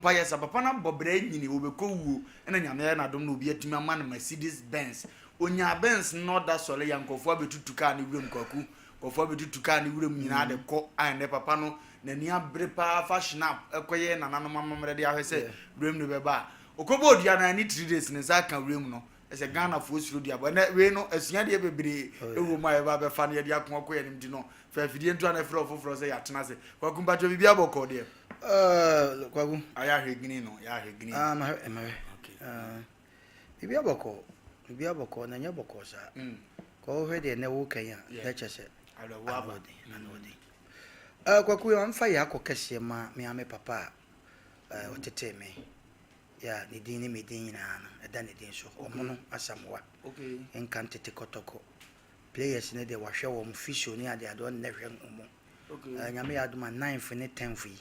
Mpaeɛ sa papa no abɔ bra nyini wɔbɛkɔ wuo ɛna Nyame ayɛ n'adom na obi atumi ama no Mercedes Benz ɔnyaa Benz no na ɔda sɔre ya nkurɔfoɔ abɛtutu kaa no wuram Kwaku nkurɔfoɔ abɛtutu kaa no wuram nyinaa de kɔ a ɛnɛ papa no n'ani abere paa fa schnapp ɛkɔyɛ nananom amammerɛ de ahwɛ sɛ wuram no bɛba a ɔkɔbɔɔ dua no a ɛne 3 days ne nsa aka wuram no ɛsɛ Ghanafoɔ suro duabɔ ɛnɛ wei no asuadeɛ bebree ɛwɔ mu a yɛba bɛfa no yɛde ako akɔ yɛn anim nti no fa afidie nto a na ɛfrɛ ɔfoforɔ sɛ yɛatena ase. Kwaku, mpakyɛ biribi abɔkɔ deɛ? Kwaku. Ayɛ ahwɛ green no, yɛ ahwɛ green. Ah, mahwɛ, mahwɛ. Okay. Biribi abɔkɔ, biribi abɔkɔ na nyɛ bɔkɔ saa. Kɔ wohwɛ deɛ nɛ woka yi a, na kyerɛ sɛ awerɛhoɔ aba. Anoɔden, anoɔden. Kwaku, amfa yɛ akɔ kɛseɛ ma me ame papa a ɔtetee me. Yɛ a ne din ne me din nyinaa no ɛda ne din so. Ɔmono Asamoah. Nka ntete Kɔtɔkɔ. Players ne deɛ wahwɛ wɔn physio ne adeade ɔne ne hwɛ wɔn. Nyame yɛ adom a 9th ne 10th yi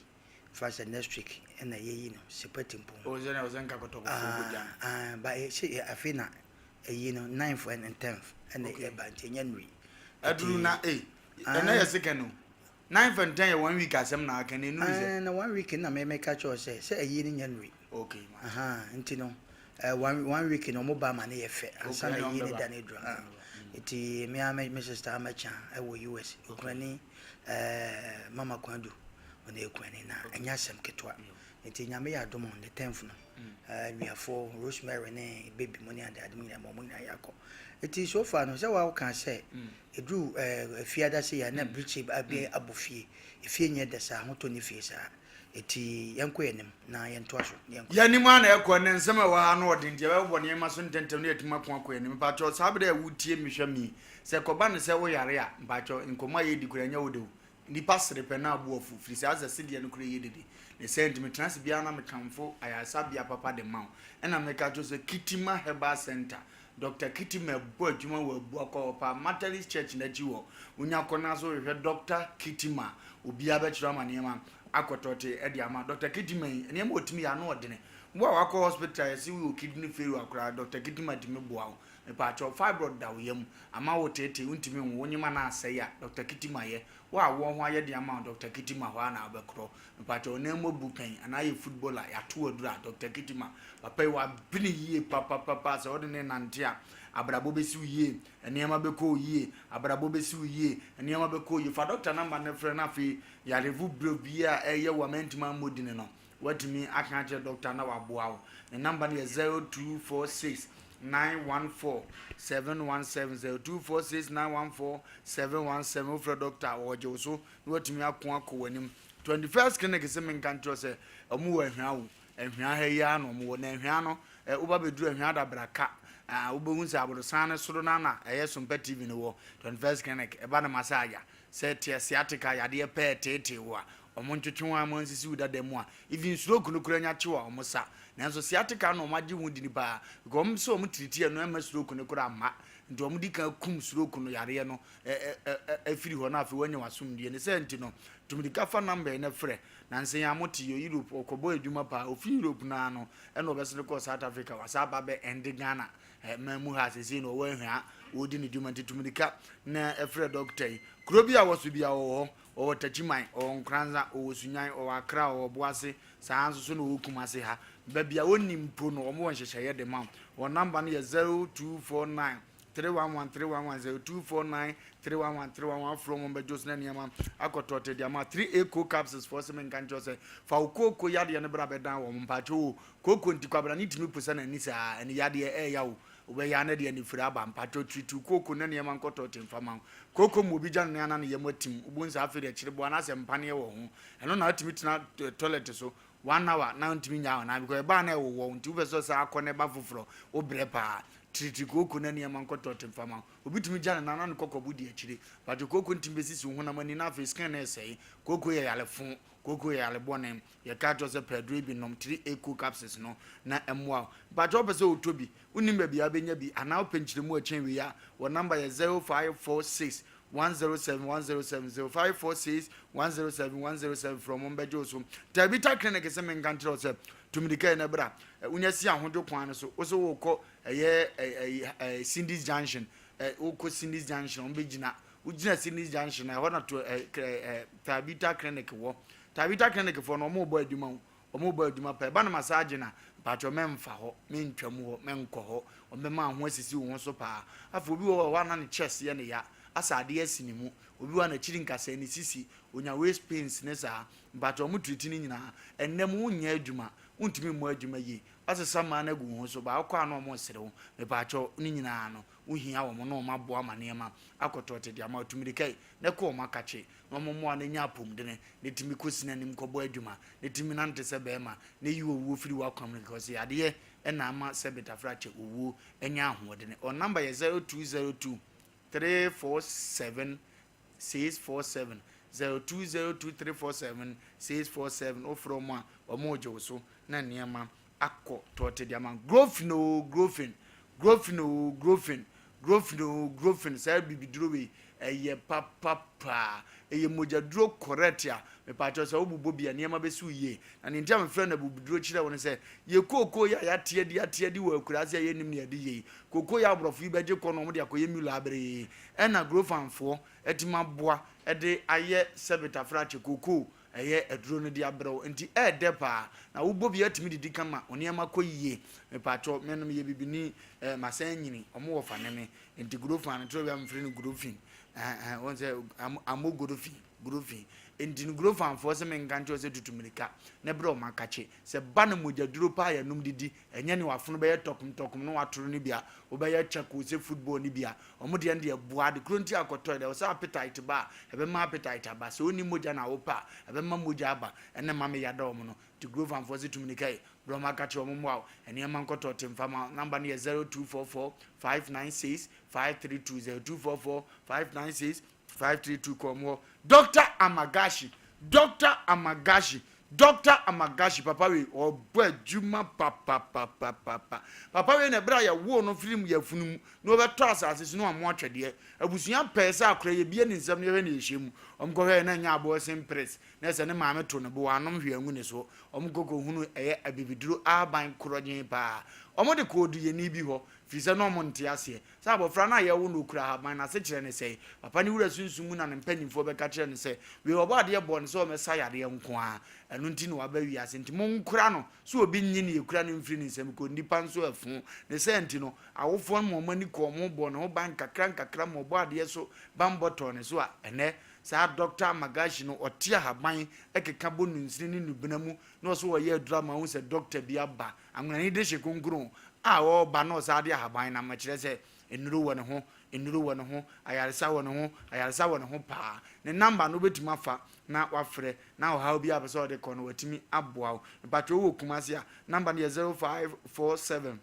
fa sɛ next week ɛna yɛyi no sepɛti mpo. O sɛ na ɔsɛ nka Kɔtɔkɔfoɔ kɔgya no. Ah, ba sɛ afei na ɛyi no 9th and 10th ɛna ɛba nti ɛnyɛ nnuri. Aduru na ɛnɛ yɛ second no, 9th and 10 yɛ one week asɛm na aka na ɛnuru sɛ. Ah, na one week na mɛmɛka kyerɛ sɛ ɛyi no nyɛ nnuri. Aha, nti no one week no ɔmo ba ma ne yɛ fɛ ansa na ɛna ɔmo ɛyi ne bɛba. Da ne duru. Ah, nti me a me sister amɛkya ɛwɔ US okurani Mama Kwadu ɔno ekurani na ɛnyɛ asɛm ketewa nti Nyame yɛ adom on the 10th no nnuafoɔ Rosemary ne baby mu ne ade ade mu nyinaa ma ɔmo nyinaa yɛ akɔ. Nti so far no sɛ wa ka sɛ eduru efiada se yɛ na birikyi abi abɔ fie, efie nyɛ dɛ saa, ahotɔ ne fie saa. Eti yɛnkɔ yɛn anim na yɛntoa so na yɛnkɔ. Yɛnim a na ɛkɔ ne nsɛm a ɛwɔ ha no ɔde nti yɛbɛbɔ nneɛma so ntɛntɛm na yɛtumi ako akɔ yɛnim. Mpakyɛw, saa bere a wotie me hwɛ me sɛ kɔba ne sɛ woyare a, mpakyɛw, nkɔmmɔ a yɛdi koraa ɛnyɛ wo de o. Nnipa sere pɛ na abo afu firi sɛ asɛ sedeɛ no koraa yɛ dede ne sɛ nti metena ase biara na mekamfo ayaresabea papa de ma wo. Ɛna meka kyerɛ sɛ Kitima Herbal Center, Dr. Kitima ɛbɔ adwuma wɔ Abuakwa ɔpa Methodist Church n'akyi hɔ. Wonya kɔ no so hwehwɛ Dr. Kitima, obiara bɛkyerɛ ama nneɛma akɔtɔte ɛde ama Dr. Kitima yi. Nneɛma a ɔtumi yɛ ano ɔdene. Wo a wakɔ hospital yɛsi wo kidney failure koraa, Dr. Kitima tumi boa wo. Mepaakyɛw, fibroid da wo yam ama wo tete wontumi nwo wo nyema no asɛe a, Dr. Kitima yɛ wo a wɔn ho ayɛ de ama wo. Dr. Kitima hɔ a na wobɛkorɔ. Mepaakyɛw, ɔnan mu abu pɛn anaa yɛ footballer yɛato aduru a, Dr. Kitima papa yi wabene yie papapapa sɛ wode ne nante a, abrabɔ bɛsi wo yie, nneɛma bɛkɔ wo yie, abrabɔ bɛsi wo yie, nneɛma bɛkɔ wo yie. Fa doctor number ne frɛ no. Afei yarevo berɛ biara a ɛyɛ wɔ amantumi ammɔ dini no, watumi aka akyerɛ doctor na waboa wo. Ne number no yɛ 0246 914 717, 0246 914 717. Wofrɛ doctor a, wɔgye wo so na watumi ako akɔ w'anim. 21st Clinic sɛ menka nkyerɛ sɛ ɔmo wɔ Ahwia wo Ahwia ha yi ara na ɔmo wɔ na Ahwia no woba bɛduru Ahwia Adabraka a, wobɛhu sɛ aborosan no soro no na ɛyɛ Sompa TV no wɔ. 21st Clinic ɛba no massage a sɛ teɛ sciatica yadeɛ pɛɛ teetee wo a, ɔmo ntwetwe wɔn a mo nsisi wo dada mu a, even stroke no kura nya kyew a ɔmo sa. Nanso sciatica no ɔmo agye ho di ni paa because ɔmo sɛ ɔmo tiriti ɛno ɛma stroke no kora amma nti ɔmo di kan kum stroke no yareɛ no ɛ ɛ ɛ ɛfiri hɔ na afei wɔanya wasomdue ne sɛ. Nti no tumidika fa number yi na frɛ na nsɛn a mote yɛ Europe ɔkɔbɔ adwuma paa. Ofi Europe naa no ɛna ɔbɛsene kɔɔ South Africa wasa aba bɛ ɛnde Ghana man mu ha sɛsei na ɔwɔ Ahwia wɔdi ne dwuma. Nti tumidika na ɛfrɛ doctor yi. Kuro bi a wɔ so bi a ɔwɔ hɔ, ɔwɔ Takyiman, ɔwɔ Nkoranza, ɔwɔ Sunyan, ɔwɔ Akra, ɔwɔ Boase, saa nso so na ɔwɔ Kumase ha. Baabi a wɔnni mpo no, wɔn wɔ nhyehyɛeɛ de ma wo. Wɔn number no yɛ 0249 311 311, 0249 311 311. Afro wɔn bɛgye so na nneɛma akɔtɔ te de ama. 3A co capsules foɔ sɛ menka nkyerɛ sɛ fa wo kooko yadeɛ no bra bɛdan wɔn. Mpakyɛ o, kooko nti kwabra ne tumi posa n'ani saa ɛne yadeɛ ɛɛya wo wobɛyɛ ana de anifiri aba. Mpakyɛ, tiritiw kooko na nneɛma nkɔtɔ te mfa ma wo. Kooko mu obi gya ne ana ne yam atim, wobɛhu sɛ afei deɛ kyereboa anaasɛ mpaneɛ wɔ ho. Ɛno na atumi tena toilet so one hour na ntumi nya ɔnan because ɛbaa na ɛwowɔ. Nti wopɛ sɛ sɛ akɔ ne ba foforɔ wobrɛ paa. Tiriti kooko na nneɛma nkɔtɔ te mfa ma wo. Obi tumi gya ne nan na ne kɔkɔbo di akyire. Mpakyɛ, kooko ntumi bɛsisi wo honam ani na afei skin no ɛsɛe. Kooko yɛ yalefo, kooko yɛ yale bɔne. Yɛka kyerɛ sɛ pɛ bi nom 3A co capsules no na ɛmmoa wo. Mpakyɛ, wopɛ sɛ wotɔ bi, wonim baabi a wobɛnya bi anaa wopɛ nkyerɛmu a ɛkyɛn wei a, wɔ number yɛ 0546 107 107, 0546 107 107. Frɛ ɔmo mbɛgye wo so. Tabita Clinic sɛ menka nkyerɛ wo sɛ tumidika yi na bra. Wonya si ahodwo kwan no so, wo sɛ wokɔ ɛyɛ ɛyɛ Cindy's Junction, wokɔ Cindy's Junction, wɔn bɛgyina. Wogyina Cindy's Junction a, ɛhɔ na to ɛ ɛ Tabita Clinic wɔ. Tabita Clinic foɔ no, wɔn rebɔ adwuma o. Wɔn bɔ adwuma paa. Ɛba no massage no a, mpakyɛw mɛnfa hɔ, mɛntwa mu hɔ, mɛnkɔ hɔ. Wɔn bɛma wo ho asisi wo ho so paa. Afei obi wɔ hɔ a, ɛhɔ a na ne chest yɛ no ya, asɛ adeɛ asi ne mu. Obi wɔ hɔ a n'akyiri nkasɛɛ, ne sisi, onya waist pains ne saa. Mpakyɛw wɔn treat ne nyinaa. Ɛnnɛ mo wonyɛ adwuma, wontumi mmɔ adwuma yie. Woasesa mmaa no agu wo ho so, baa wokɔ a na wɔn resere wo. Mepakyɛw ne nyinaa no, wohia wɔn na wɔn aboa ma nneɛma akɔ tɔɔte de ama wo. Tu mmirika yi na kɔ wɔn akakye na wɔn mmoa no nya apɔmudene na tumi kɔ sini anim kɔbɔ adwuma na tumi nante sɛ bɛrima na yi owuo firi w'akwan mu because yadeɛ na ama sɛ betafra kyɛ owuo anya ahoɔdene. Wɔn number yɛ 0202 347 647 0202 347 647 wofrɛ wɔn a wɔn regye wo so na nneɛma akɔ tɔɔte de ama grofin oo grofin grofin oo grofin grofin oo grofin saa bibiduro wei ɛyɛ papapaa ɛyɛ mogyaduro correct a mepaakyɛw sɛ wobobɔ bi a nneɛma bɛsi wo yie na ne nti a mefrɛ no abibiduro kyerɛ wo no sɛ yɛ kookoo yi a yɛate adi ate adi wɔ akuraase a yɛnnim ne yɛde yɛ yi kookoo yi aborɔfo yi bɛgye kɔ no wɔde akɔyɛ milo abere yi ɛna grofanfoɔ atumi aboa de ayɛ sɛbetafrakye kookoo Ɛyɛ aduro no de abrɛ wo nti ɛɛdɛ paa na wo bɔ bi atumi didi kama wo nneɛma kɔ yie mepakyɛw me no meyɛ bibini eh masan anyini ɔmo wɔ fa ne me nti gurofan no toro bi a mefrɛ no gurofin eh eh wɔn sɛ amo gurofin gurofin nti no gurofanfoɔ sɛ menka nkyerɛ sɛ tutu mirika na brɛ ɔmo akakye sɛ ba no mogya duro paa yɛnom didi ɛnyɛ ne wafono bɛyɛ tɔkom tɔkom na watoro no bi a wobɛyɛ kyɛko sɛ football no bi a Wɔn deɛ no deɛ boa ade koro nti akɔtɔe deɛ sɛ appetite ba a ɛbɛma appetite aba sɛ wonni mogya na wopɛ a ɛbɛma mogya aba ɛna ɛma me yada wɔn no nti Grovanfoɔ se tumi nika yi berɛ wɔn aka kyerɛ wɔn mmoa wo nneɛma nkɔtɔ te mfa ma number no yɛ 0244 596 532 0244 596 532 kɔ wɔn hɔ Dr. Amagashi Dr. Amagashi Doctor Amagashi papa wei ɔbɔ adwuma papapapapa. Papa wei na ɛberɛ a yɛwoo no firi yafunu mu na ɔbɛtɔ asase so na wamo atwɛdeɛ. Abusua pɛɛ sɛ akora yɛbie ne nsam na yɛhwɛ nea ɛhyɛ mu. Wɔn kɔhwɛɛ na ɛnyɛ aboɔ sen pres na ɛsɛ ne maame to ne bo wanom hwee angu ne so. Wɔn kɔ kɔhunu ɛyɛ abibiduro ahaban korɔgyen paa. Wɔn de kɔɔ duyɛni bi hɔ firi sɛ na wɔn nte aseɛ. Sɛ abɔfra no a yɛwo no okura ahaban no, asekyerɛ ne sɛn? Papa no wura sunsum mu na ne mpanimfoɔ bɛka kyerɛ no sɛ, Wei Ɔbɔadeɛ bɔɔ no sɛ ɔmmɛsa yareɛ nko ara, ɛno nti na waba wiase, nti monkora no sɛ obi nnye nea ɛkura no mfiri ne nsam, kɔ nnipa nso ɛfo. Ne saa nti no, awofoɔ no ma wɔn ani kɔɔ wɔn ho bɔɔ ne ho ban nkakrankakra ma Ɔbɔadeɛ so banbɔ tɔɔ ne so a, ɛnnɛ, saa Dɔkta Magashi no, ɔte ahaban keka bɔ nnunsini ne nnubena mu na ɔsɛ ɔyɛ aduru ama woahu sɛ dɔkta bi aba Anwonani de hye kronkron a ɔreba na ɔsan de ahaban nam kyerɛ sɛ nnuru wɔ ne ho, nnuru wɔ ne ho, ayaresa wɔ ne ho, ayaresa wɔ ne ho paa. Ne number no wobɛtumi afa na wafrɛ na ɔhaw biara a ɔpɛ sɛ ɔde kɔ no watumi aboa wo. Mpakyɛ wowɔ Kumasi a, number no yɛ 0547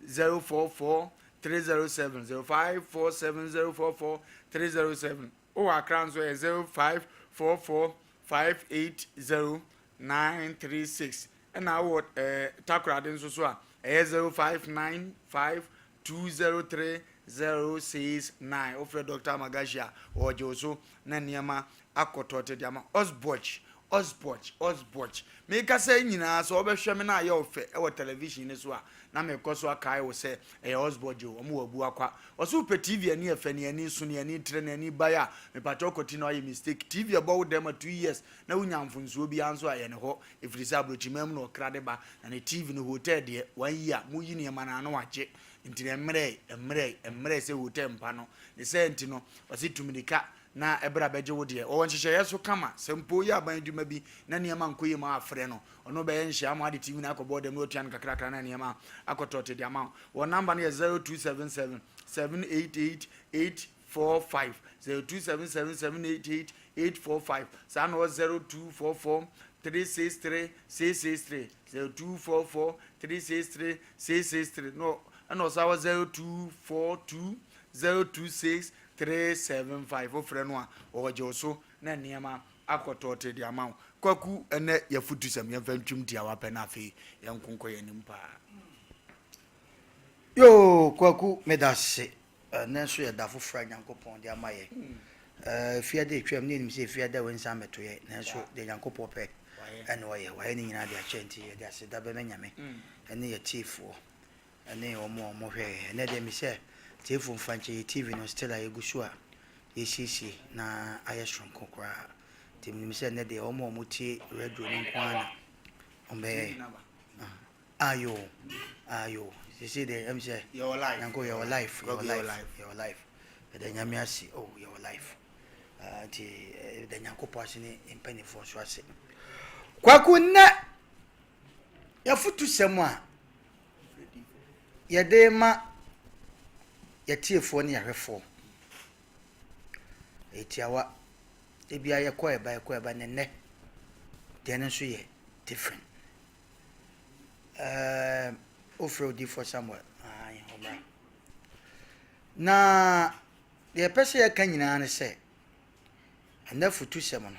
044 307, 0547 044 307. Wowɔ Accra nso ɛyɛ 0544 580 936. Ɛna wowɔ ɛɛ Takoradi nso so a, ɛyɛ 0595 203 069. Wofrɛ Dɔkta Amagashi a, ɔregye wo so na nneɛma akɔ tɔɔte de ama. Osborch, Osborch, Osborch. Mekasa yi nyinaa, sɛ wobɛhwɛ me na ayɛ wo fɛ wɔ television no so a, na mekɔ so akae wo sɛ ɛyɛ Osborch o, wɔn wɔ Abuakwa. Ɔse wopɛ TV ani ɛfɛ, nea ani so, nea ani trɛ, nea ani bae a, mepakyɛ wokɔti na woayɛ mistake. TV ɛbɔ wo dɛm a 2 years na wonya mfonsoɔ biara nso a, ɛyɛ ne hɔ. Ɛfiri sɛ abrokyiman mu na ɔkra de ba, na ne TV no hotel deɛ, one year moyi nneɛma no a na wagye. Nti no ɛmmerɛe, ɛmmerɛe, ɛmmerɛe sɛ hotel mpa no. Ne saa nti no, ɔse tu mirika na bra bɛgye wo deɛ. Ɔwɔ nhyehyɛeɛ so kama, sɛ mpo woyɛ aban adwuma bi na nneɛma nkɔ yie ma woafrɛ no, ɔno bɛyɛ nhyehyɛeɛ ama wode TV no akɔbɔ dam na watua no kakrakra na nneɛma akɔtɔ te de ama wo. Wɔn number no yɛ 0277 788 845, 0277 788 845. Saa na ɔwɔ 0244 363 663, 0244 363 663 no, ɛna ɔsan wɔ 0242 026 375. Wofrɛ no a, ɔgye wo so na nneɛma akɔtɔ te de ama wo. Kwaku, ɛnɛ yɛfotu sɛm yɛmfa ntwim tiawa pɛ na afei yɛnkonkɔ yɛn anim paa. Yoo, Kwaku, meda ase. Ɛnnɛ nso yɛ da foforɔ a Nyankopɔn de ama yɛ. Efiada etwam ne yɛnim sɛ efiada wei nsan bɛto yɛ, nanso deɛ Nyankopɔn pɛ ɛna ɔyɛ. Wayɛ ne nyinaa de akyɛ nti yɛde aseda bɛma Nyame ɛne yɛ tiefoɔ ɛne wɔn a wɔhwɛ yɛ. Ɛnɛ deɛ mesɛ tiefoɔ mfa nkyɛ yɛ TV no still a yɛgu so a yɛsiesie na ayɛ soronko koraa. Nti menim sɛ ɛnɛ deɛ wɔn a wɔtie radio no nko ara na. Ɔmbɛyɛ. Ayo ayo sese deɛ ɛm sɛ Yɛwɔ life. Nyanko yɛwɔ life yɛwɔ Kwaku, yɛwɔ life life. yɛwɔ life yɛda Nyame ase oh yɛwɔ life Ah, nti eh, yɛda Nyankopɔn ase ne mpanimfoɔ nso ase. Kwaku nnɛ yɛfoto sɛm a yɛde ma yɛtiefoɔ ne yɛahwɛfoɔ ɛyɛ tiawa ebia yɛkɔ ɛba yɛkɔ ɛba ne nnɛ deɛ no nso yɛ different. Ɛɛm, wofrɛ odiyifoɔ Samuel, ae, ɔmmra. Na deɛ yɛpɛ sɛ yɛka nyinaa ne sɛ, ɛnɛ afutusɛm no,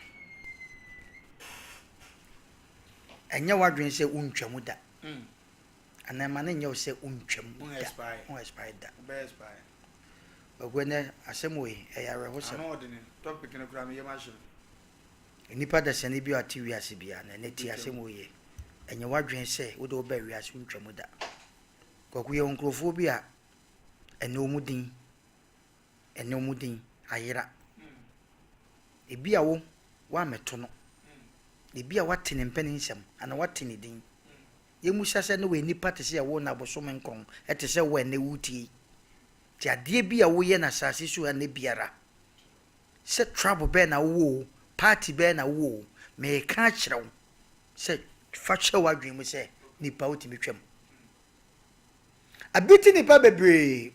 ɛnyɛ w'adwene sɛ wontwa mu da. Anaa ɛma no nyɛ wo sɛ wontwa mu da. Wo expire da. Kwaku ɛnɛ asɛm wei ɛyɛ awerɛhosɛm. Ano ɔdene, topic no koraa me yam ahye me. Nnipa dasani bi a ɔte wiase biara no, ɛnnɛ tie asɛm wei yie, Ɛnyɛ w'adwene sɛ wode wo ba wiase wontwa mu da. Kwaku yɛwɔ nkurɔfoɔ bi a ɛnnɛ wɔn din, ɛnnɛ wɔn din ayera. Ebi a wo woammɛto no, ebi a woate ne mpanin nsɛm anaa woate ne din. Yɛmmisa sɛ ne wɔyɛ nipa te sɛ yɛwoo no abosome nkron te sɛ wo a ɛnnɛ woretie yi. Nti adeɛ bi a woyɛ no asase so ha nnɛ biara, Sɛ trouble bɛn na wowɔ o, party bɛn na wowɔ o, mereka akyerɛ wo sɛ fa hyɛ w'adwene mu sɛ nipa wotumi twam. Abi te nipa bebree.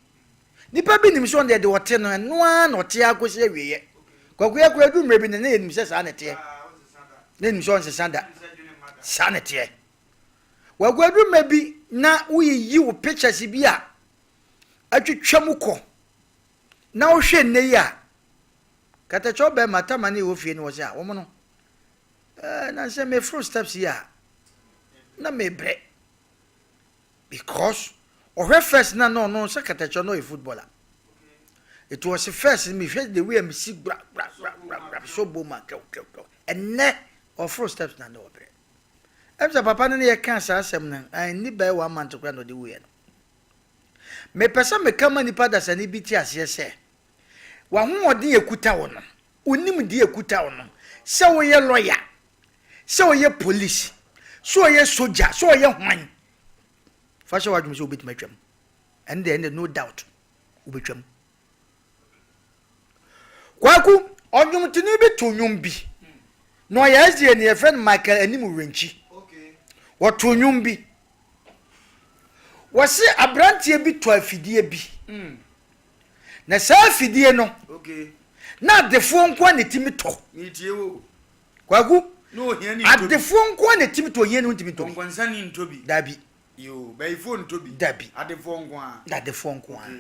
Nipa bi nim sɛ ɔno deɛ deɛ ɔte no ɛno ara na ɔte ara kɔsi awieɛ. Kwaku yɛ koraa du mmerɛ bi no na yɛnim sɛ saa na ɛteɛ. Na yɛnim sɛ ɔnsesa da. Saa na ɛteɛ. Kwaku adu mmerɛ bi na woyiyi wo pictures bi a atwitwa mu kɔ Na wohwɛ nnɛ yi a, katakyɛw bɛrima tama ne ɛwɔ fie no wɔ sɛ a wɔn no ɛɛ na sɛ meforo steps yi a na mebrɛ because ɔhwɛ first na na ɔno sɛ katakyɛw na ɔyɛ footballer it was first mehwɛ the way a mesi gbra gbra gbra gbra gbra so bom a kɛw kɛw kɛw ɛnnɛ ɔforo steps na na ɔbrɛ ɛm sɛ papa no ne yɛka saa asɛm no ɛnni bɛyɛ one month koraa na ɔde wuiɛ no. Mepɛ sɛ meka ma nnipa dasani bi te aseɛ sɛ, w'ahoɔden a ɛkuta wo no, wo nimdeɛ a ɛkuta wo no, sɛ woyɛ lɔya, sɛ woyɛ polisi, sɛ woyɛ sogya, sɛ woyɛ hwan, fa hyɛ w'adwene sɛ wobɛtumi atwam. Ɛno deɛ, ɛno no doubt, wobɛtwam. Kwaku, ɔnwomtoni bi to nnwom bi, na ɔyɛ SDA ni, yɛfrɛ no Michael Anim Werɛnkyi. Wɔto nnwom bi. Wɔse aberanteɛ bi tɔ afidie bi. Na saa afidie no, na adefoɔ nko ara na ɛtumi tɔ. Kwaku, adefoɔ nko ara na ɛtumi tɔ, ohiani ntumi ntɔ bi. Dabi. Yoo, bayifoɔ ntɔ bi. Dabi. Adefoɔ nko ara. Adefoɔ nko ara.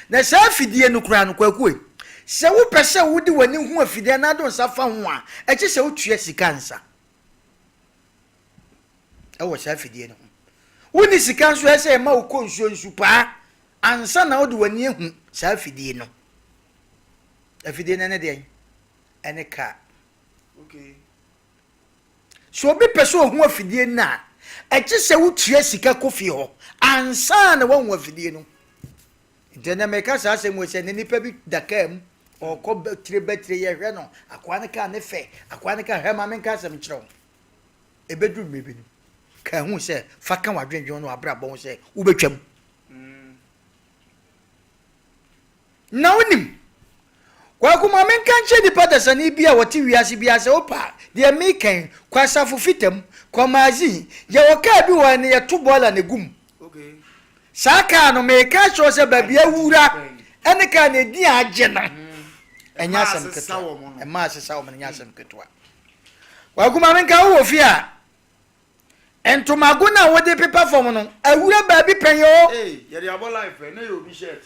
Na saa afidie no koraa no, Kwaku e, sɛ wopɛ sɛ wode w'ani hu afidie anaa de wo nsa fa ho a, ɛgye sɛ wotua sika ansa. Ɛwɔ saa afidie no ho. Wonni sika nso ɛsɛ sɛ ɛma wokɔ nsuo nsu paa ansa na wode w'ani ahu saa afidie no. Afidie no ɛne deɛn? Ɛne kaa. Okay. Sɛ obi pɛ sɛ ɔhu afidie no a, ɛgye sɛ wotua sika kɔ fie hɔ ansa na woahu afidie no. Nti ɛnɛ meka saa asɛm wei sɛ ne nipa bi da kaa mu ɔkɔ batire batire yɛhwɛ no akoa no kaa ne fɛ akoa no kaa hwɛ ma menka asɛm nkyerɛ wo ɛbɛduru mmerɛ bi no ka hu sɛ fa ka w'adwendwen ne w'abrabɔ ho sɛ wobɛtwam. Na wonim, Kwaku ma menka nkyerɛ nipa dasani bi a wɔte wiase biara sɛ wopɛ a, deɛ meka yi, kɔ asafo fita mu, kɔ magazine, yɛwɔ kaa bi wɔ hɔ ɛnɛ yɛto bɔɔla na ɛgu mu. Saa kaa no meka akyerɛ wo sɛ baabi awura ɛne kaa no ɛdin a agye no ɛnyɛ asɛm ketewa. Ɛma asesa wɔn no ɛnyɛ asɛm ketewa. Kwaku ma menka wowɔ fie a, ntomago no a wode pepa fam no awura baabi pɛn o. Hey, yɛde abɔ life pɛ, na yɛ obi shirt.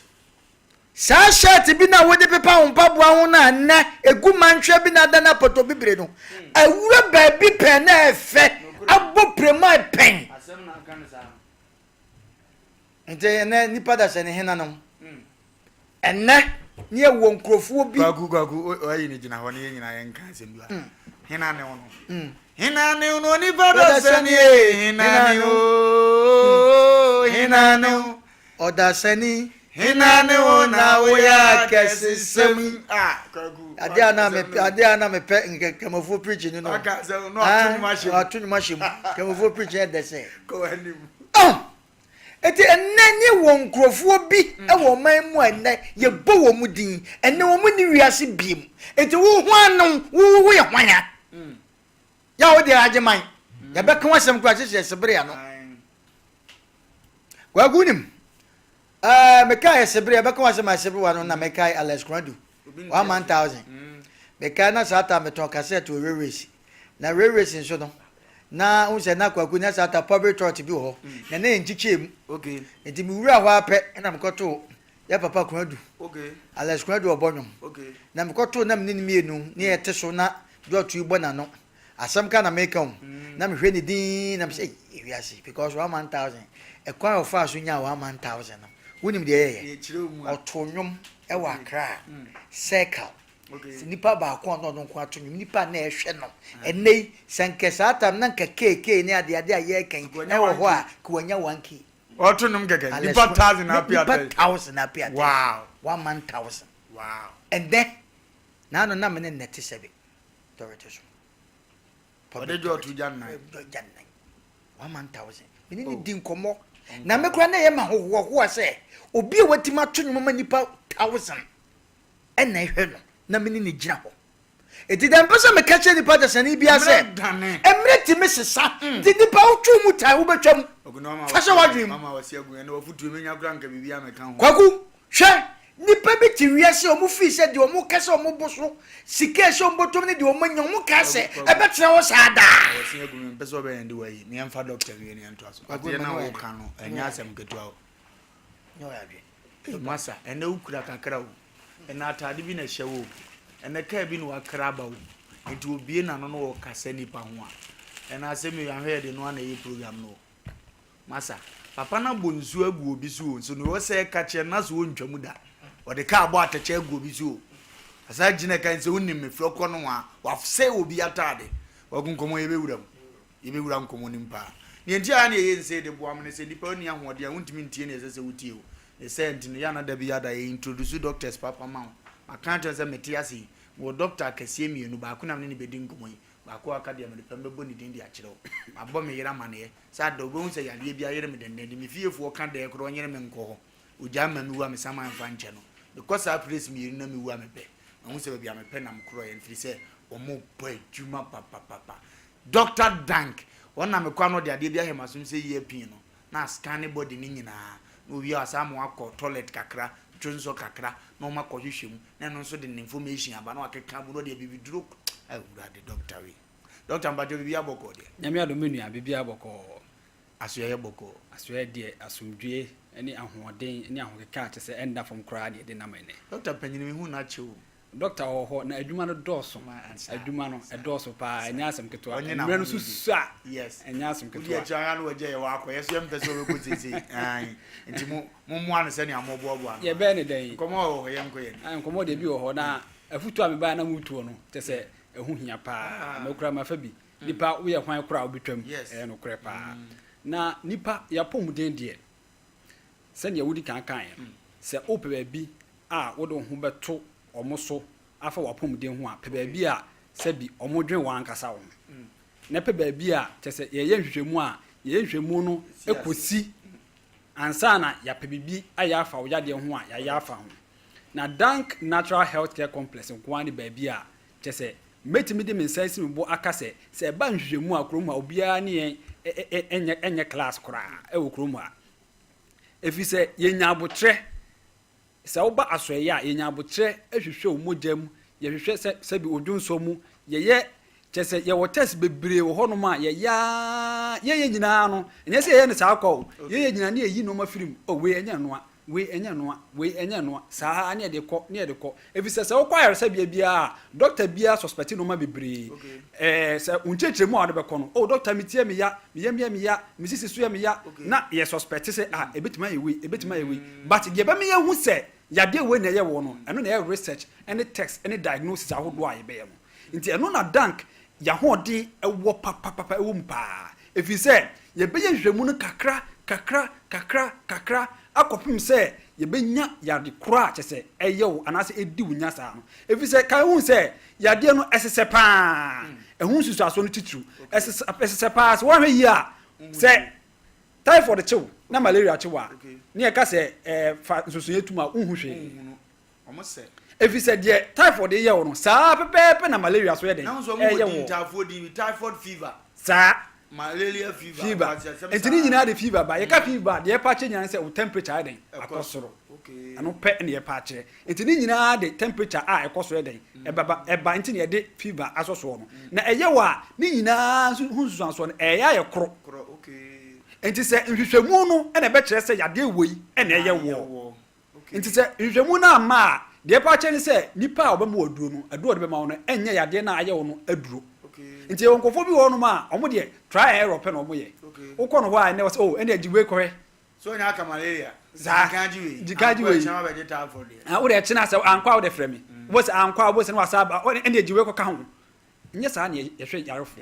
Saa shirt bi no a wode pepa wo mpaboa ho no a nnɛ egu mantwea bi na adan apɔtɔ bibire no, awura baabi pɛn na ɛfɛ abɔ piremae pɛn. Asɛm na aka no saa no. Nti ɛnɛ nipa da sɛ ne hena no. Ɛnɛ ne yɛwɔ nkurɔfoɔ bi. Kwaku kwaku ɔyi ne gyina hɔ ne yɛn nyinaa yɛn nka asɛm bi wa. Hena ne wo no. Hena ne wo no nipa da sɛ ne hena ne wo hena ne wo. Ɔdasani. Hena ne wo na woyɛ akɛsesɛm yi? Ah, Kwaku. Adeɛ a na mepɛ, adeɛ a na mepɛ nkramofoɔ preaching no no. Aka sɛ no ato nnwom ahyɛ mu. Ato nnwom ahyɛ mu. Nkramofoɔ preaching yɛ dɛ sɛ. Kɔ w'anim. Oh! Eti ɛnnɛ nye wɔ nkurɔfoɔ bi mm. wɔ ɔman mu a ɛnnɛ yɛbɔ wɔn mu din. Ɛnnɛ wɔn nni wiase biem. Eti wo ho ano, wo wo yɛ hwan a? Mm. Yɛ a wo deɛ agye man. Mm. Yɛbɛka w'asɛm koraa kyekyɛ sebere ano. Kwaku nim. Ɛɛ mekae ɛsebere ɛbɛka w'asɛm a ɛsebere wa no na mekae Alex Kwadu 1000. Mekae na saa ta metɔn cassette wɔ railways. Na railways nso no na n sɛ na Kwaku na saa ta public toilet bi wɔ hɔ na na yɛnkyekyɛɛ mu. Okay. Nti mewura hɔ ara pɛ na mekɔtoo yɛ papa Kwadu. Okay. Alex Kwadu ɔbɔ nnwom. Okay. Na mekɔtoo na mene no mmienu ne yɛte so na dɔɔto yi bɔ n'ano. Asɛm ka na meka o, na mehwɛ ne dinn na mesɛ ei ewiase because 1000 ɛkwan a ɔfaa so nyaa 1000 no wonim deɛ ɛyɛyɛ ɔtoo nnwom ɛwɔ Accra circle nipa baako a na ɔno nko ato nnwom nipa a na ɛhwɛ no ɛnɛ yi sɛ nkɛ saa tam na nka keekee ne adeade a yɛreka yi ɛwɔ hɔ a ka wanya 1k. Ɔto nnwom kɛkɛ nipa thousand api atɛ nipa thousand api atɛ wow 1000 wow ɛnɛ naano na mene nnɛ te sɛ bi Tɔrɛte so. Ɔde dwa ɔto gya nnan. Gya nnan. 1000. Mene ne di nkɔmmɔ. Na me koraa na ɛyɛ ma hohoahoa sɛ obi a watumi ato nnwom ma nipa thousand ɛna ɛhwɛ no na mene ne gyina hɔ. Eti deɛ mpɛ sɛ meka kyerɛ nipa dasani biara sɛ mmerɛ tumi sesa mm. nti nipa wotwe mu tan wobɛtwa mu fa hyɛ w'adwene mu. Kwaku Hwɛ! Nnipa bi te wiase a wɔfii sɛ deɛ wɔka sɛ wɔn bo so, sika a ɛhyɛ wɔn bɔtɔm ne deɛ wɔanya, wɔkaa sɛ ɛbɛtena hɔ saa daa. Wɔse agu me mpɛ sɛ ɔbɛyɛ de wayi me yɛmfa doctor wie ne yɛntoa so adeɛ na woka no ɛnyɛ asɛm ketewa o masa ɛnɛ wokura kakra o ɛnɛ ataade bi na ɛhyɛ wo o ɛnɛ kaa bi na wakra aba o nti obie n'ano no wɔkasa nipa ho a ɛnɛ asɛm yi ahwɛ yɛde no ana ɛyɛ program no o Masa, papa no abɔ nsuo agu obi so o, nso nea ɔsɛ ka kyerɛ no na so ɔntwa mu da. Ɔde kaa abɔ atɛkyɛ agu obi so o. Asa gyina kan sɛ wonim me frɛ kɔ no a, wasɛe obi ataade. Wagu nkɔmmɔ yɛbɛwura mu. Yɛbɛwura nkɔmmɔ no mu paa. Nea nti a na yɛyɛ nsei de boa mo ne sɛ nnipa nni ahoɔden a wontumi ntie nea ɛsɛ sɛ wotie o. Ne saa nti no, yɛ a na da biara da yɛ introduce doctors papa ma wo. Maka akyerɛ sɛ mete ase yi, mewɔ doctor akɛseɛ mmienu, baako na me ne no bɛdi nkɔmmɔ yi, baako a aka deɛ mede pɛ mɛbɔ ne din de akyerɛ wo. Mabɔ me yere amaneɛ. Sɛ ada obehu sɛ yadeɛ bi ayere me dendenden, me fiefoɔ ka dɛɛ koraa ɔnyere me nkɔ hɔ, ogyaa me ma mewu a me saman mfa nkyɛ no. Mekɔ saa place mmienu na mewu a mepɛ. Mahu sɛ baabi a mepɛ na mekorɔeɛ no firi sɛ wɔn bɔ adwuma papapapa. Doctor Dank, wɔn na mekɔ a na ɔde adeɛ bi ahwɛ m'asom sɛ ear pin no, na ascanne body no nyinaa, na owie a wasan ama wakɔ toilet kakra, dwonsɔ kakra, na wɔn akɔhwehwɛ mu, na ɛno nso de ne information aba na wakeka agu na ɔde abibiduro, Awurade doctor wei. Doctor mpakyɛw biribiara bɔkɔɔ deɛ? Nyame adom me nua biribiara bɔkɔɔ. Asoɛeɛ bɔkɔɔ. Asoɛeɛ deɛ asomdwoeɛ ne ahoɔden ne ahokeka a kyesɛ ɛnda fam koraa na yɛde nam ɛnɛ. Doctor panyin me hu no akyɛ o. Doctor wɔ hɔ na adwuma no dɔɔso adwuma no ɛdɔɔso paa ɛnyɛ asɛm ketewa mmerɛ no nso sua ɛnyɛ asɛm ketewa. Wodi akyire ara na wagya yɛ hɔ akɔ yɛ so yɛmpɛ sɛ ɔbɛkɔ seesei ae nti mo mo mmoa no sɛnea moboaboa no. Yɛbɛyɛ ne dɛn? Nkɔmmɔ wɔ hɔ yɛnkɔ yɛn. Nkɔmmɔ deɛ bi wɔ hɔ na afutuo a mebaeɛ na motuo no kyɛ sɛ Ɛho hia paa. Me koraa mafa bi. Nipa woyɛ hwan koraa a wobɛtwam. Ɛyɛ nokorɛ paa. Na nipa yɛapɔmuden deɛ, sɛdeɛ wodi kan kaeɛ no, sɛ wopɛ baabi a wode wo ho bɛto wɔn so afa w'apɔmuden ho a, pɛ baabi a sɛbi wɔdwen wɔn ankasa wo ho. Na pɛ baabi a kyerɛ sɛ yɛyɛ nhwehwɛmu a, yɛyɛ nhwehwɛmu no kɔsi ansa na yɛapɛ biribi ayɛ afa wo yadeɛ ho a, yɛayɛ afa ho. Na Dank Natural Health Care Complex nko ara ne baabi a Kyerɛ sɛ, mɛtumi de me nsa asi me bo aka sɛ, sɛ ɛba nhwehwɛmu a, kurom ha, obiara ne yɛn nyɛ nyɛ class koraa wɔ kurom ha. Ɛfiri sɛ, yɛnya aboterɛ. Sɛ woba asɔeɛ a, yɛnya aboterɛ hwehwɛ wo mogya mu, yɛhwehwɛ sɛ sɛbi wo dwonsɔ mu, yɛyɛ, kyerɛ sɛ, yɛwɔ test bebree wɔ hɔnom a yɛyɛ ara, yɛyɛ nyinaa no, ɛnyɛ sɛ yɛyɛ no saa kwa o, yɛyɛ nyinaa na yɛyi nneɛma firi mu, oh, wei ɛnyɛ ɛnoa, Wei ɛnyɛ ɛnoa, wei ɛnyɛ ɛnoa, saa ara ne yɛde kɔ, ne yɛde kɔ. Efisɛ sɛ wokɔ ayaresabea biara a, dɔkta biara suspɛte nnoɔma bebree. Ɛɛ sɛ wo nkyerɛkyerɛmu a wode bɛkɔ no, oh dɔkta me ti yɛ me ya, me yam yɛ me ya, me sisi so yɛ me ya, na yɛ suspɛte sɛ ah ebetumi ayɛ wei, ebetumi ayɛ wei. But deɛ ɛbɛma yɛahu sɛ yadeɛ wei na ɛyɛ wo no, ɛno na ɛyɛ research ne test ne diagnosis ahodoɔ a yɛbɛyɛ no. Nti ɛno na Dank Y'ahoɔden wɔ papapapa wɔ mu paa, ɛfiri sɛ yɛbɛyɛ nhwehwɛmu no kakra, kakra, kakra, kakra akɔpem sɛ yɛbɛnya yade korɔ a kyɛ sɛ ɛyɛ wo anaasɛ ɛdi wo nya saa no. Ɛfiri sɛ kae hu sɛ yadeɛ no ɛsesɛ paa, ɛho nsusuasoɔ no titiriw ɛsesɛ paa. Sɛ woanhwɛ yie a, sɛ typhoid kye wo na malaria kye wo a, ne yɛka sɛ fa nsonsonoeɛ tum a, wonhu hwee. Ɛfiri sɛ deɛ typhoid yɛ wo no, saa pɛpɛɛpɛ na malaria so yɛ dɛn? Ɛyɛ wo. Saa. Fever. Nti ne nyinaa de fever ba. Yɛka fever a, deɛ ɛpa kyerɛ nyinaa ne sɛ wo temperature ayɛ dɛn? Akɔ soro. Ɛno pɛ na yɛpa akyerɛ. Nti ne nyinaa de temperature a ɛkɔ soro yɛ dɛn? Ɛbɛba. Ɛba nti na yɛde fever asɔ soɔ no. Na ɛyɛ wɔ a, ne nyinaa nso ho nsusuansoɔ no, ɛyɛ ayɛ koro. Nti sɛ nhwehwɛmu no na ɛbɛkyerɛ sɛ yadeɛ wei na ɛyɛ woɔ. Nti sɛ nhwehwɛmu no amma a, deɛ ɛpa akyerɛ ne sɛ nipa a ɔbɛma wo aduro no, aduro a ɔde bɛma wo no ɛnyɛ yadeɛ no a ayɛ wo no aduro. Nti yɛwɔ nkurɔfoɔ bi wɔ hɔnom a, wɔn deɛ try and error pɛ na wɔyɛ. Wokɔ no hɔ a, ɛnnɛ ɔsɛ oh ɛnneɛ gye wei kɔhwɛ. So ɔnyɛ aka malaria? Saa. Gye kan gye wei. Gye kan gye wei. Ankɔ ɛkyɛn wabɛgye typhoid deɛ. Ah, wode ɛkyena sɛ ankɔ a wode frɛ me. Wobɛhu sɛ ankɔ a wobɛhu sɛ na wasan aba, ɛnneɛ gye wei kɔka ho. Nyɛ saa na yɛhwɛ yarefo.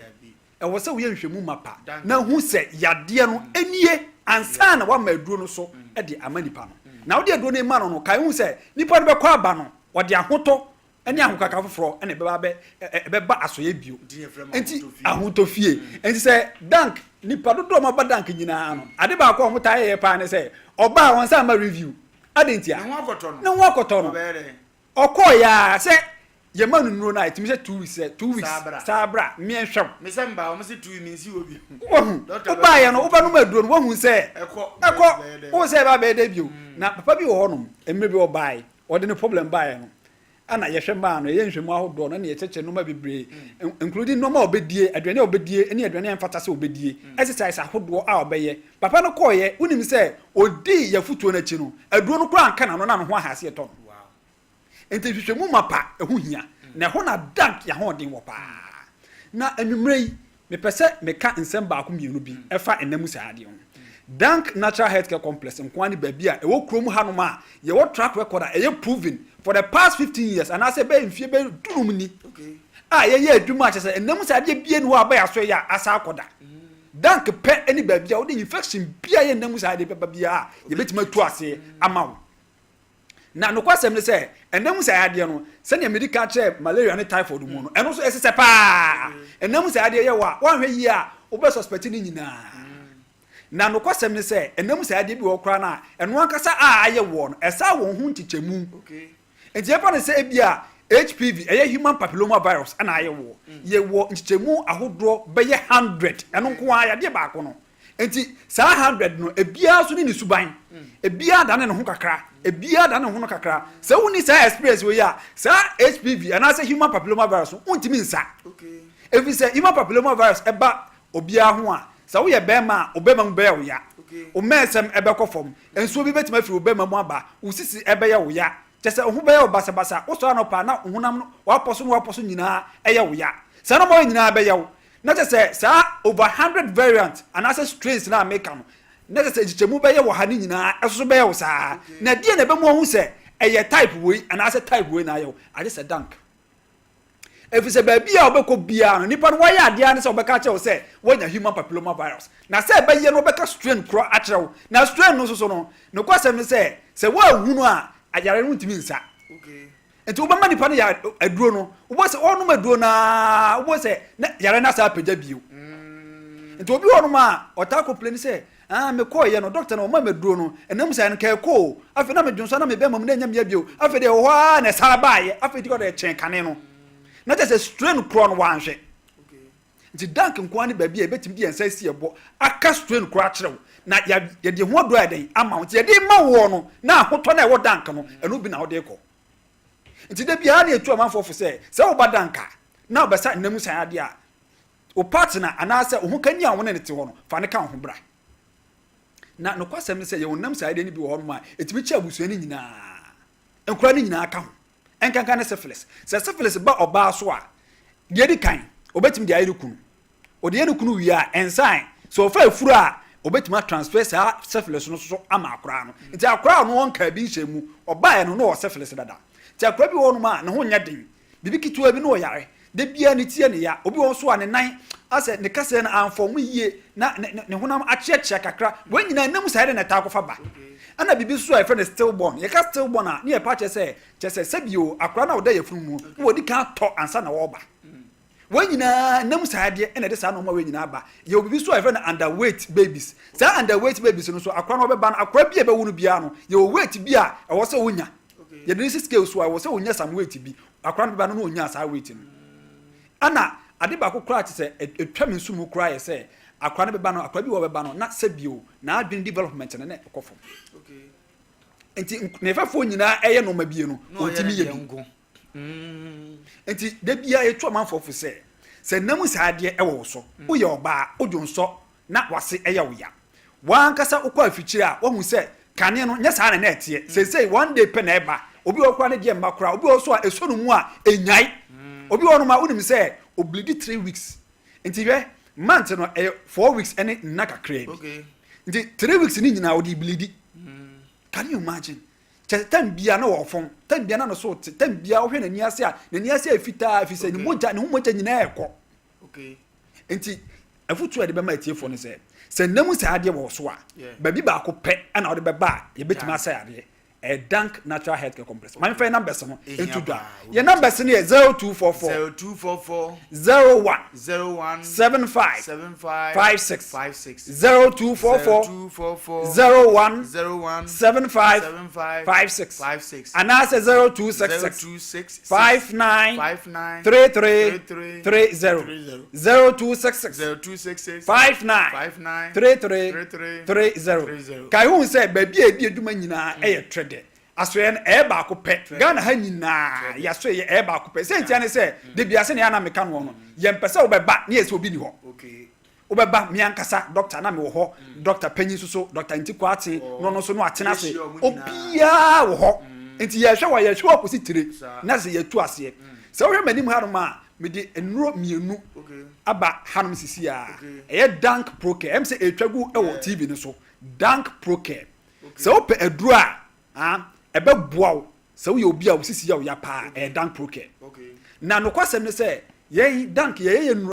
Ɛwɔ sɛ woyɛ nhwehwɛmu mapa na hu sɛ yadeɛ no nie ansa na woama aduro no so de ama nipa no. Na wode aduro no rema no no, kae hu sɛ nipa no bɛkɔ aba no, ɔde ahotɔ ne ahokaka foforɔ na ɛbɛba abɛ ɛbɛba asɔeɛ bio. Nti ahotɔ fie. Nti sɛ dank nipa dodoɔ a wɔaba dank nyinaa no, ade baako a wɔtaa yɛyɛ paa ne sɛ ɔbaa a wɔnsan mma review. Adɛn ntia? Ne ho akɔtɔ no. Ɔkɔɔeɛ ara sɛ yɛma no nnuro no a, ɛtumi sɛ 2 weeks sɛ 2 weeks saa bra meɛ nhwɛ wo. Me sɛ mbaa wɔn se 2 weeks mensi hɔ bio. Wahu, wobaeɛ no wobɛnom aduro no wahu sɛ ɛkɔ, wohu sɛ ɛba abɛyɛ dɛ bio. Na papa bi wɔ hɔnom, mmerɛ bi ɔbaeɛ, ɔde ne problem baeɛ no, ɛna yɛhwɛ maa no, yɛyɛ nhwɛmu ahodoɔ no, ɛna yɛkyerɛkyerɛ nnoɔma bebree, including nnoɔma a ɔbɛdie, aduane a ɔbɛdie ne aduane a ɛmfata sɛ ɔbɛdie, exercise ahodoɔ a ɔbɛyɛ. Papa no kɔeɛ, wonim sɛ ɔdii yɛn afotuo no akyi no, aduro no koraa anka n'ano na ne ho ahaseɛ tɔ no. Enti nhwehwɛmu mapa ɛho hia, na ɛhɔ na Dank yɛn ahoɔden wɔ paa. Na anwummerɛ yi, mepɛ sɛ meka nsɛm baako mmienu bi ɛfa nna mu saa adeɛ ho. Dank Natural Healthcare Complex nko ara ne baabi a ɛwɔ kurom hanom a yɛwɔ track record a ɛyɛ proven for the past 15 years anaasɛ ɛbɛyɛ mfie bɛyɛ dunum ni a yɛyɛ adwuma a kyerɛ sɛ nna mu saa adeɛ bie ni hɔ a aba yɛn asoɛeɛ a asa akɔ da. Dank pɛ ne baabi a wode infection biara yɛ nna mu saa adeɛ bɛba biara a yɛbɛtumi atu aseɛ ama wo. Na nokwasɛm ne sɛ, ɛnam nsaeadeɛ no, sɛdeɛ medi kan kyerɛɛ malaria ne typhoid mu no, ɛno nso ɛsesɛ paa. Ɛnam nsaeadeɛ yɛ wo a, woanhwɛ yie a, wobɛ suspect ne nyinaa. Na nokwasɛm ne sɛ, ɛnam nsaeadeɛ bi wɔ hɔ koraa no a, ɛno ankasa a ayɛ woɔ no, ɛsaa wɔn ho nkyekyɛmu. Nti yɛmfa no sɛ ebia HPV, ɛyɛ human papilloma virus na ayɛ woɔ. Yɛwɔ nkyekyɛmu ahodoɔ bɛyɛ 100, ɛno nko ara, yadeɛ baako no. Enti saa 100 no, ebiara nso ne ne suban. Ebiara dane ne ho kakra. Ebiara dane ne ho no kakra. Sɛ wonni saa experience wei a, saa HPV anaasɛ human papilloma virus no, wontumi nsa. Ɛfiri sɛ human papilloma virus ɛba obiara ho a, sɛ woyɛ bɛrima a, wo bɛrima mu bɛyɛ wo ya. Wo mmɛnsɛm ɛbɛkɔ fam. Nsuo bi bɛtumi afiri wo bɛrima mu aba. Wo sisi ɛbɛyɛ wo ya. Kyerɛ sɛ wo ho bɛyɛ wo basabasa. Wosɔre anɔpa a, na wo honam no, w'apɔ so ne w'apɔ so nyinaa ɛyɛ wo ya. Saa nneɛma wei nyinaa bɛyɛ wo. Na kyerɛ sɛ saa over 100 variant anaasɛ strains no a meka no, na kyerɛ sɛ nkyekyɛmu bɛyɛ wɔ ha no nyinaa ɛso so bɛyɛ wo saa. Na ɛdeɛn na ɛbɛmu ahu sɛ ɛyɛ type wei anaasɛ type wei na ayɛ wo? Agye sɛ dank. Ɛfiri sɛ baabi a wobɛkɔ biara no, nipa no wayɛ adeɛ ara ne sɛ ɔbɛka akyerɛ wo sɛ woanya human papilloma virus. Na sɛ ɛbɛyɛ no ɔbɛka strain korɔ akyerɛ wo. Na strain no nso so no, nokwasɛm ne sɛ, sɛ woanhunu a, yare no ntumi nsa. Nti wobɛma nipa no yare aduro no, wobɛhu sɛ ɔrenom aduro no ara, wobɛhu sɛ na yare no asan apagya bio. Nti obi wɔ hɔnom a ɔtaa complain sɛ, ah mekɔeɛ no, doctor no ɔma me aduro no, ɛnam saa no nka ɛkɔ o, afei na medwonsɔ na me bɛrima mu na ɛnyɛ mea bio, afei deɛ ɛwɔ hɔ ara na ɛsan baeɛ, afei deɛ ɔde kyɛn kane no. Na kyerɛ sɛ strain korɔ no wanhwɛ. Nti dank nko ara ne baabi a yɛbɛtumi de yɛn nsa asi ɛbɔ aka strain koraa akyerɛ wo, na yɛde ho aduro ayɛ dɛn ama wo. Nti yɛde rema woɔ no, na ahotɔ no a ɛwɔ dank no, ɛno bi na wode rekɔ. Nti da biara na yɛtu amanfoɔ fo sɛ, sɛ woba dank a, na wobɛsa nna mu san adeɛ a, wo partner anaasɛ wo hokani a wo ne no te hɔ no, fa no ka wo ho bra. Na nokwasɛm ne sɛ, yɛwɔ nna mu san adeɛ no bi wɔ hɔnom a, ɛtumi kyɛ abusua no nyinaa. Nkwadaa no nyinaa ka ho, ɛnkanka ne syphilis. Sɛ syphilis ba ɔbaa so a, deɛ edi kan, obetumi de ayɛ ne kunu. Ɔde yɛ ne kunu wie a, ɛnsan. Sɛ ɔfa afuru a, obetumi atransfer saa syphilis no so ama akwadaa no. Nti akwadaa a ɔno ɔnkaa bi nhyɛ mu, ɔbaeɛ no na ɔwɔ syphilis dada. Nti akwadaa bi wɔ hɔnom a, ne ho nyɛ den. Biribi ketewa bi na ɔyare. Da biara ne ti yɛ ne ya. Obi wɔ hɔ nso a ne nan asɛ ne kaseɛ no amfɔm yie na ne ne ne honam akyeakyea kakra. Wei nyinaa nna mu saa yɛde na ɛtaa kɔfa ba. Ɛna biribi nso a yɛfrɛ no stillborn. Yɛka stillborn a ne yɛpa kyerɛ sɛ kyerɛ sɛ sɛbi o akwadaa no a ɔda yafunu mu no na wɔdi kan atɔ ansa na wɔreba. Wei nyinaa nna mu saa deɛ ɛna ɛde saa nnoɔma wei nyinaa ba. Yɛwɔ biribi nso a yɛfrɛ no underweight babies. Saa underweight babies no nso akwadaa no ɔbɛba no akwadaa bi a ɛbɛwo no biara no yɛwɔ weight bi a ɛwɔ sɛ ɔnya. Yɛde no si scale so a ɛwɔ sɛ ɔnya some weight bi. Akwadaa no bɛba no na ɔnyaa saa weight no. Ɛna ade baako koraa te sɛ ɛtwa me nso mu koraa yɛ sɛ akwadaa no bɛba no akwadaa bi wɔ bɛba no na sɛbio n'adwene development no na ɛkɔ fam. Nti ne fɛfoɔ nyinaa ɛyɛ nneɛma bie no ɔntumi yɛ bi. Nti da biara yɛtu amanfoɔ fo sɛ sɛ nam saa adeɛ ɛwɔ wo so woyɛ ɔbaa wodwo nsɔ na wase ɛyɛ wo ya. W'ankasa wokɔ afikyire a woahu sɛ kane no nyɛ saa na na ɛteɛ. Seesei one day pɛ na ɛba. Obi wɔ hɔ koraa ne deɛ mma koraa. Obi wɔ hɔ nso a ɛsɔ ne mu a ɛnyae. Obi wɔ hɔnom a wonim sɛ ɔblidi 3 weeks. Nti hwɛ month no ɛyɛ 4 weeks ɛne nna kakraa bi. Nti 3 weeks ne nyinaa ɔde bleedi. Can you imagine? Kyɛ time biara na wɔ fam, time biara na ne so te, time biara wohwɛ n'ani ase a n'ani ase yɛ fitaa ɛfiri sɛ ne mogya ne ho mogya nyinaa ɛkɔ. Nti afotu a yɛde bɛma atiefoɔ no sɛ sɛ nna mu saa adeɛ wɔ so a baabi baako pɛ ɛna wɔde bɛba a yɛbɛtumi asɛ adeɛ ɛyɛ Dank Natural Health Care Complex. Maame fɛ yɛ numbers no nto dwa. Yɛ numbers no yɛ 0244 0244 01 01 75 75 56 56 0244 0244 01 01 75 75 56 56 anaasɛ 0266 0266 59 59 33 33 30 30 0266 0266 59 59 33 33 30. 30. Kae hu sɛ baabi a ɛdi adwuma nyinaa ɛyɛ Trɛdɛ asoɛ no ɛyɛ baako pɛ. Ghana ha nyinaa yɛasoɛ yɛ ɛyɛ baako pɛ. Sɛ ntia ne sɛ de bia sɛ ne yɛana meka noɔ no yɛmpɛ sɛ wobɛba ne yɛ sɛ obi ni hɔ. Wobɛba, me ankasa doctor na mewɔ hɔ, doctor panyin nso so, Doctor Nti Kwate na ɔno nso no atena ase. Yɛhyia ɔmo nyinaa. Obiara wɔ hɔ nti yɛhwɛ wɔ yɛhwɛ wɔ kɔsi tire na sɛ yɛtu aseɛ sɛ wohwɛ m'anim hanom a mede nnuro mmienu aba hanom sisi a ɛyɛ Dank Procare ɛm sɛ ɛtwa gu ɛwɔ TV no so. Dank Procare sɛ wopɛ aduro a ah, ɛbɛboa wo sɛ woyɛ obi a wo sisi yɛ wo ya paa, ɛyɛ Dank Procare. Na nokwasɛm ne sɛ yɛn Dank yɛyɛ yɛ nnuro.